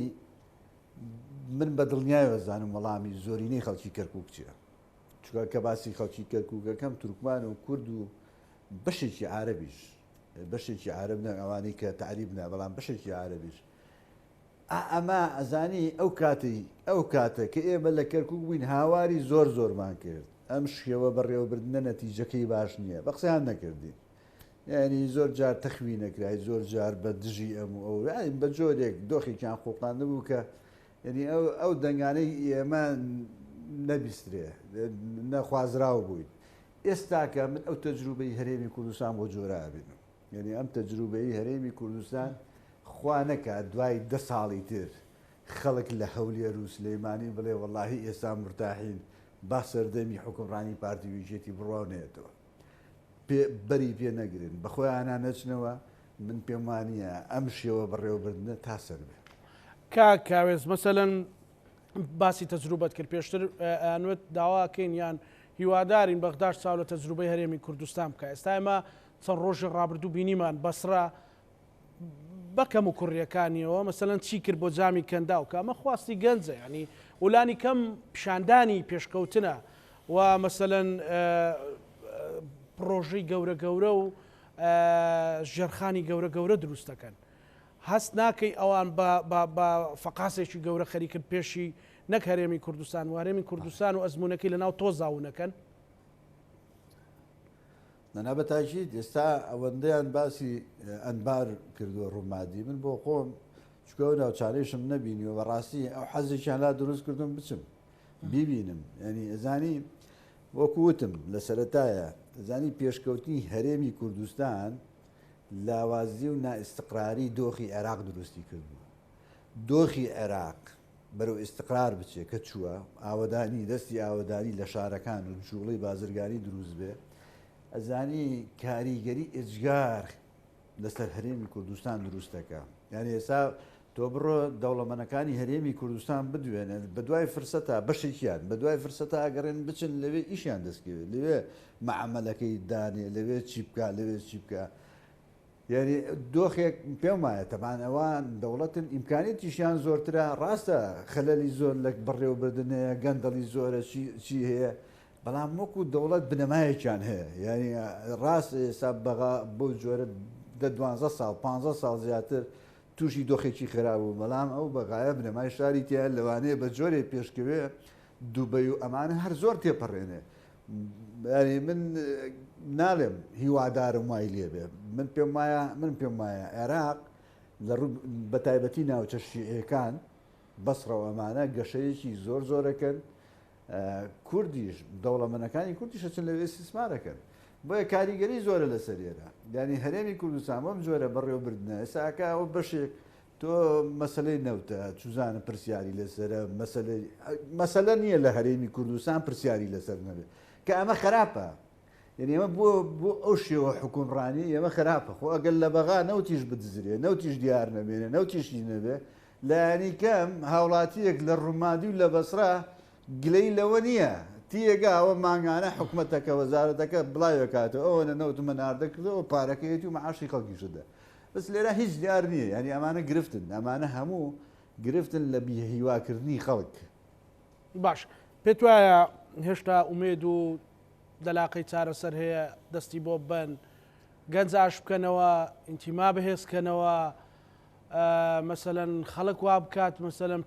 من بە دڵنیایەوە زانم وەڵامی زۆرینەی خەڵکی کەرکک چیە چونکە کە باسی خەڵکی کەرککەکەم تورکمان و کورد و بەشێکی عربیش بەشێکی عرب نە ئەوانەی کە تعریب نە بەڵام بەشێکی عربیش ئا ئەمە ئەزانی ئەو کاتەی ئەو کاتە کە ئێمە لە کەرکوک بووین هاواری زۆر زۆرمان کرد ئەم شێوە بەڕێوەبردنە نەتیجەکەی باش نییە بە قسەیان نەکردین یعنی زۆر جار تەخوی نەکرای زۆر جار بە دژی ئەم و ئەو یعنی بە جۆرێک دۆخێکیان خوڵقاندبوو کە یعنی ئەو ئەو دەنگانەی ئێمە نەبیسترێ نەخوازراو بووین ئێستاکە من ئەو تەجروبەی هەرێمی کوردستان بۆ جۆرە ئەبینم یەنی ئەم تەجروبەی هەرێمی کوردستان خوا نەکات دوای دە ساڵی تر خەڵک لە هەولێر و سلەیمانی بڵێ وەڵاهی ئێستا مورتاحین با سەردەمی حوکمڕانی پارتی و یەکێتی بڕواو نەیەتەوە پێ بەری پێ نەگرن بەخۆیانا نەچنەوە من پێم وانییە ئەم شێوە بەڕێوەبردنە تا سەر بێ. کاک کاوێس مەسەلەن باسی تەجروبەت کرد پێشتر ئەیانوت داواکەین یان هیوادارین بەغداش چاو لە تەجروبەی هەرێمی کوردستان بکە ئێستا ئێمە چەند ڕۆژی ڕابردوو بینیمان بەسرە بە کەم و کوڕیەکانیەوە مەسەلەن چی کرد بۆ جامی کەنداو کە ئەمە خواستی گەنجە یانی ولانی کەم پیشاندانی پێشکەوتنە و مەسەلەن پڕۆژەی گەورە گەورە و ژێرخانی گەورە گەورە دروست دەکەن هەست ناکەی ئەوان بە فەقاسێکی گەورە خەریکن پێشی نەک هەرێمی کوردستان و هەرێمی کوردستان و ئەزمونەکەی لەناو تۆزا ونەکەن؟ نەنا بە تاکید ئێستا ئەوەندەیان باسی ئەنبار کردووە ڕوومادی من بۆ خۆم چکە ئەو ناوچانەیشم نەبینیوە بەڕاستی ئەو حەزێکیان لا دروست کردم بچم بیبینم ینی ئەزانی وەکو وتم لە سەرەتایە ئەزانی پێشکەوتنی هەرێمی کوردستان لاوازی و نائیستقراری دۆخی عێراق دروستی کردووە دۆخی عێراق بەرەو ئیستقرار بچێ کە چووە ئاوەدانی دەستی ئاوەدانی لە شارەکان و جوڵەی بازرگانی دروست بێ ئەزانی کاریگەری ئێجگار لەسەر هەرێمی کوردستان دروست دەکا یعنی ئێستا تۆ بڕۆ دەوڵەمەنەکانی هەرێمی کوردستان بدوێنێ بە دوای فرسەتا بەشێکیان بە دوای فرسەتا ئەگەڕێن بچن لەوێ ئیشیان دەستکەوێت لەوێ معامەلەکەی دانێ لەوێ چی بکا لەوێ چی بکا یانی دۆخێک پێم وایە تەبان ئەوان دەوڵەتن ئیمکانیتیشیان زۆرترە ڕاستە خەلەلی زۆر لە بەڕێوەبردن هەیە گەندەڵی زۆرە چی هەیە بەڵام وەکو دەوڵەت بنەمایەکیان هەیە یانی ڕاست ئێستا بەغا بەو جۆرە دە دوانزە ساڵ پ ساڵ زیاتر تووشی دۆخێکی خراپ بوو بەڵام ئەو بەغایە بنەمای شاری تیا لەوانەیە بە جۆرێ پێشکەوێ دوبەی و ئەمانە هەر زۆر تێپەڕێنێ یانی من ناڵێم هیوادارم وای لێبێ من پێم وایە من پێم وایە عێراق لە ڕوو بە تایبەتی ناوچە شیعەکان بەسڕە و ئەمانە گەشەیەکی زۆر زۆرەکەن کوردیش دەوڵەمەنەکانی کوردیش ئەچن لەوێ ئیستیسمارەکەن بۆیە کاریگەری زۆرە لەسەر ئێرە یانی هەرێمی کوردستان بەم جۆرە بەڕێوەبردنە ئێستا ئەوە بەشێک تۆ مەسەلەی نەوتە چوزانم پرسیاری لەسەرە مەسەلەی مەسەلە نییە لە هەرێمی کوردستان پرسیاری لەسەر نەبێت کە ئەمە خراپە یعنی ئێمە بۆ بۆ ئەو شێوە حکومڕانی ئێمە خراپە خۆ ئەگەر لە بەغا نەوتیش بدزرێ نەوتیش دیار نەمێنێ نەوتیشی نەبێ لایەنی کەم هاوڵاتیەک لە ڕومادی و لە بەسرا گلەی لەوە نییە تیەگا ئەوە مانگانە حکومەتەکە وەزارەتەکە بڵاوێکاتەوە ئەوەنە نەوتمە ناردە کردەوە پارەکەیەتی و معاشی خەڵکیشەدە بەس لێرە هیچ دیار نییە یانی ئەمانە گرفتن ئەمانە هەموو گرفتن لە بێهیواکردنی خەڵک. باش پێت وایە هێشتا ئومێد و دەلاقەی چارەسەر هەیە دەستی بۆ ببەن گەنج ئاش بکەنەوە ئینتیما بەهێز کەنەوە مەسەلەن خەڵک وا بکات مەسەلەن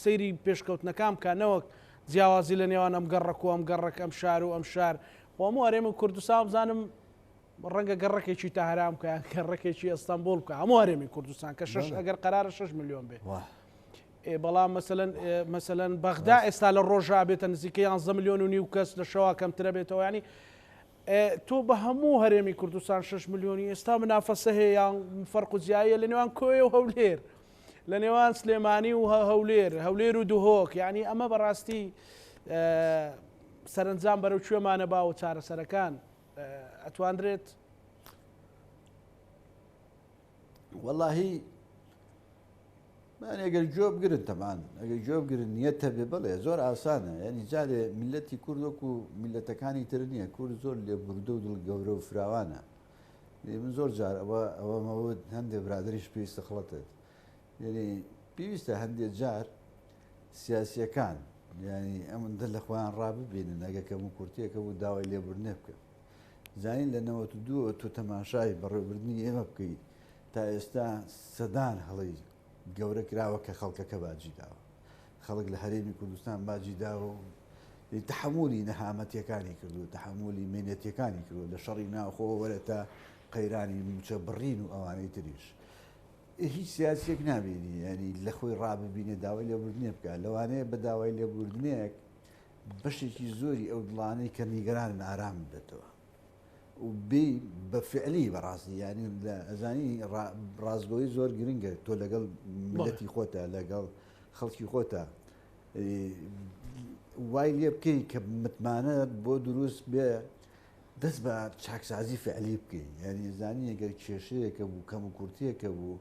سەیری پێشکەوتنەکان بکات نەوەک جیاوازی لە نێوان ئەم گەڕەک و ئەم گەڕەک ئەم شار و ئەم شار خۆ هەموو هەرێم و کوردستان بزانم ڕەنگە گەڕەکێکی تەهران بکە یان گەڕەکێکی ئەستەنبوڵ بکە هەموو هەرێمی کوردستان کە شش ئەگەر قەرارە 6 میلیۆن بێ بەڵام مەسەلەن مەسەلەن بەغدا ئێستا لە ڕۆژا بێتە نزیکە 11 میلیۆن و نیو کەس لە شەوا کەمترە بێتەوە ینی تۆ بە هەموو هەرێمی کوردستان 6 میلیۆنی ئێستا منافەسە هەیە یان فەرق و جیایە لە نێوان کۆیە و هەولێر لە نێوان سلێمانی و هەولێر هەولێر و دهۆک یعنی ئەمە بەڕاستی سەرنجام بەرەو کوێمانە باوە چارەسەرەکان ئەتواندرێت؟ وەڵاهی من ئەگەر گوێ بگرن تەمان ئەگەر گوێ بگرن نیەت هەبێ بڵێ زۆر ئاسانە یعنی جارێ میلەتی کورد وەکو میلەتەکانی تر نییە کورد زۆر لێبوردە و دڵ گەورە و فراوانە من زۆر جار ئەوە ئەوەمەوت هەندێک برادریش پێویستە خڵەتێت یعنی پێویستە هەندێک جار سیاسیەکان یانی ئەمەندە لە خۆیان ڕاببینن ئەگە کەم و کورتیەکە بوو داوای لێبوردنێ بکەن زانین لە 92 تۆ تەماشای بەڕێوەبردنی ئێمە بکەی تا ئێستا سەدان هەڵەی گەورە کراوە کە خەڵکەکە باجی داوە خەڵک لە هەرێمی کوردستان باجی داوە و تحملی نەهامەتیەکانی کردو تحملی مێنەتیەکانی کردو لە شەڕی ناوخۆ وەرە تا قەیرانی موچە بڕین و ئەوانەی تریش هیچ سیاسیەک نابینی یانی لە خۆی ڕاببینێ داوای لێبوردنێ بکە لەوانەیە بە داوای لێبوردنێک بەشێکی زۆری ئەو دڵانەی کە نیگەرانن ئارام بێتەوە و بێ بە فعلی بەڕاستی ینی لە ئەزانی ڕاستگۆی زۆر گرنگە تۆ لەگەڵ ملەتی خۆتە لەگەڵ خەڵکی خۆتە وای لێ بکەی کە متمانە بۆ دروست بێ دەست بە چاکسازی فعلی بکەی یانی زانی ئەگەر کێشەیەکە بوو کەم و کورتیەکە بوو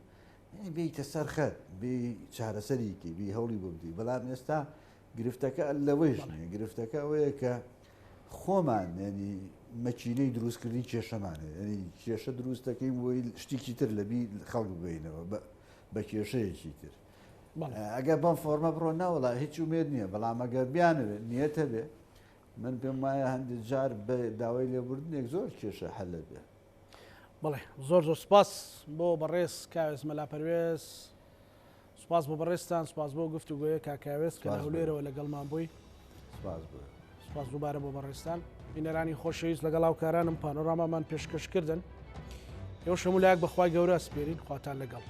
یانی بێیتە سەر خەت بێ چارەسەری کەی بێ هەوڵی بۆ بدەی بەڵام ئێستا گرفتەکە لەوەیش نییە گرفتەکە ئەوەیە کە خۆمان یانی مەکینەی دروستکردنی کێشەمان هەیە یعنی کێشە دروست دەکەین بۆی شتێکی تر لەبی خەڵک ببینەوە بە کێشەیەکی تر ئەگەر بەم فۆرمە بڕۆ ناوەڵا هیچ ومێت نییە بەڵام ئەگەر بیانەوێت نیەتە بێ من پێم وایە هەندێک جار بە داوای لێبوردنێک زۆر کێشە حەلە بێ. بەڵێ زۆر زۆر سپاس بۆ بەڕێز کاوێز مەلا پەروێز سپاس بۆ بەڕێزتان سپاس بۆ گفتوگۆیە کاک کاوێز کە لە هەولێرەوە لەگەڵمان بووی سپاس بۆ سپاس دووبارە بۆ بەڕێزتان بینەرانی خۆشەویست لەگەڵ هاوکارانم پانۆرامامان پێشکەش کردن ئێوە هەموو لایەک بەخوای گەورە سپێرین خواتان لەگەڵ.